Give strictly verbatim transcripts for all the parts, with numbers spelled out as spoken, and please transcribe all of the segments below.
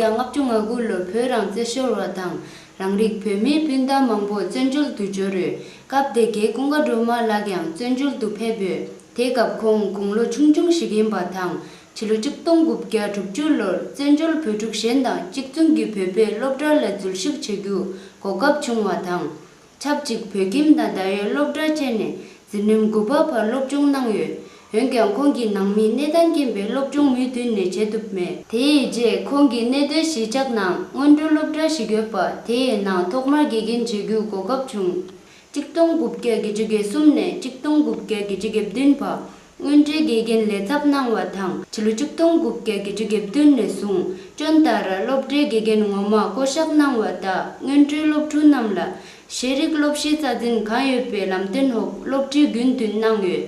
ལྔ་བཅུ་ང་དགུ་ལོར་བོད་རང་བཙན་ཤོར་བ་དང་། རང་རིགས་བོད་མིའི་སྤུན་ཟླ་མང་པོ་བཙན་བྱོལ་དུ་འབྱོར་ཡོད། སྐབས་དེ་རྒན་ཀུན་དགའ་སྒྲོལ་མ་ལགས་ཀྱང་བཙན་བྱོལ་དུ་ཕེབས་ཡོད། དེ་སྐབས་ཁོང་དགུང་ལོ་ཆུང་ཆུང་ཞིག་ཡིན་པ་དང་། ཕྱི་ལོ་གཅིག་སྟོང་དགུ་བརྒྱ་དྲུག་ཅུ་ལོར་བཙན་བྱོལ་བོད་ཕྲུག་གཞན་དང་གཅིག་མཚུངས་ཀྱི་བོད་པའི་སློབ་གྲྭ་ལ་འཛུལ་ཞུགས་བྱེད་རྒྱུ་གོ་སྐབས་བྱུང་བ་དང་། ཆབས་ཅིག་བོད་ཁྱིམ་དང་ད་ཡོད་སློབ་གྲྭ་བཅས་ནས་འཛིན་རིམ་དགུ་པ་བར་སློབ་སྦྱོང་གནང་ཡོད། འོན་ཀྱང་ཁོང་གི་ནང་མིའི་གནས་སྟངས་རྐྱེན་པས་སློབ་སྦྱོང་མུ་མཐུད་ནས་བྱེད་ཐུབ་མེད། དེའི་རྗེས་ཁོང་གི་གནས་སྡོད་གཞིས་ཆགས་ནང་སྔོན་འགྲོའི་སློབ་གྲྭ་ཞིག་ཡོད་པ་དེའི་ནང་ཐོག་མར་དགེ་རྒན་བྱེད་རྒྱུའི་གོ་སྐབས་བྱུང་། གཅིག་སྟོང་དགུ་བརྒྱ་བརྒྱད་ཅུ་གྱ་གསུམ་ནས་གཅིག་སྟོང་དགུ་བརྒྱ་བརྒྱད་ཅུ་གྱ་བདུན་བར་སྔོན་འགྲོའི་དགེ་རྒན་ལས་ཚབ་གནང་བ་དང་། ཕྱི་ལོ་གཅིག་སྟོང་དགུ་བརྒྱ་བརྒྱད་ཅུ་གྱ་བདུན་ནས་བཟུང་སྐྱོན་ལྟར་སློབ་གྲྭའི་དགེ་རྒན་ངོ་མ་བསྐོ་གཞག་གནང་བ་དང་། སྔོན་འགྲོའི་སློབ་ཕྲུག་རྣམས་ལ་ཤེས་རིག་སློབ་གཞིའི་རྩ་འཛིན་གང་ཡོད་པའི་ལམ་སྟོན་འོག་སློབ་ཁྲིད་རྒྱུན་མཐུད་གནང་ཡོད།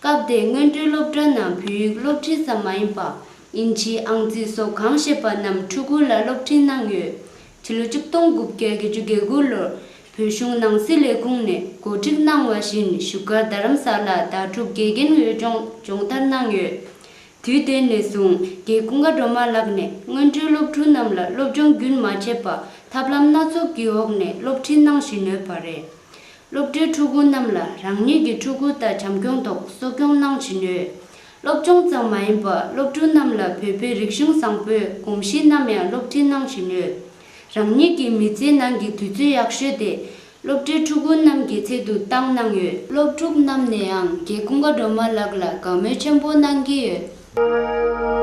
སྐབས་དེའི་སྔོན་འགྲོའི་སློབ་གྲྭ་ནང་བོད་ཡིག་སློབ་ཁྲིད་ཙམ་མ་ཡིན་པར། དབྱིན་ཇི། ཨང་རྩིས་སོགས་གང་ཤེས་པ་རྣམས་ཕྲུ་གུ་ལ་སློབ་ཁྲིད་གནང་ཡོད། ཕྱི་ལོ་གཅིག་སྟོང་དགུ་བརྒྱ་བརྒྱད་ཅུ་གྱ་དགུ་ལོར་བོད་གཞུང་ནང་སྲིད་ལས་ཁུངས་ནས་གོ་སྒྲིག་གནང་བ་བཞིན་བཞུགས་སྒར་རྡ་རམ་ས་ལ་ཟླ་དྲུག་དགེ་རྒན་འོས་སྦྱོང་སྦྱོང་བརྡར་གནང་ཡོད། དུས་དེ་ནས་བཟུང་རྒན་ཀུན་དགའ་སྒྲོལ་མ་ལགས་ནས་སྔོན་འགྲོའི་སློབ་ཕྲུག་རྣམས་ལ་སློབ་སྦྱོང་རྒྱུན་མ་ཆད་པར་ཐབས་ལམ་སྣ་ཚོགས་ཀྱི་འོག་ནས་སློབ་ཁྲིད་གནང་བཞིན་ཡོད་པ་རེད། སློབ་གྲྭའི་ཕྲུ་གུ་རྣམས་ལ་རང་ཉིད་ཀྱི་ཕྲུ་གུ་ལྟར་བྱམས་སྐྱོང་ཐོག་གསོ་སྐྱོང་གནང་བཞིན་ཡོད། སློབ་སྦྱོང་ཙམ་མ་ཡིན་པར་སློབ་ཕྲུག་རྣམས་ལ་བོད་པའི་རིག་གཞུང་བཟང་པོའི་གོམས་གཤིས་བསྣམས་ཡང་སློབ་ཁྲིད་གནང་བཞིན་ཡོད། རང་ཉིད་ཀྱི་མི་ཚེའི་ནང་གི་དུས་ཚོད་ཡག་ཤོས་དེ་སློབ་གྲྭའི་ཕྲུ་གུ་རྣམས་ཀྱི་ཆེད་དུ་བཏང་གནང་ཡོད། སློབ་ཕྲུག་རྣམས་ནས་ཡང་རྒན་ཀུན་དགའ་སྒྲོལ་མ་ལགས་ལ་དགའ་མོས་ཆེན་པོ་གནང་གི་ཡོད།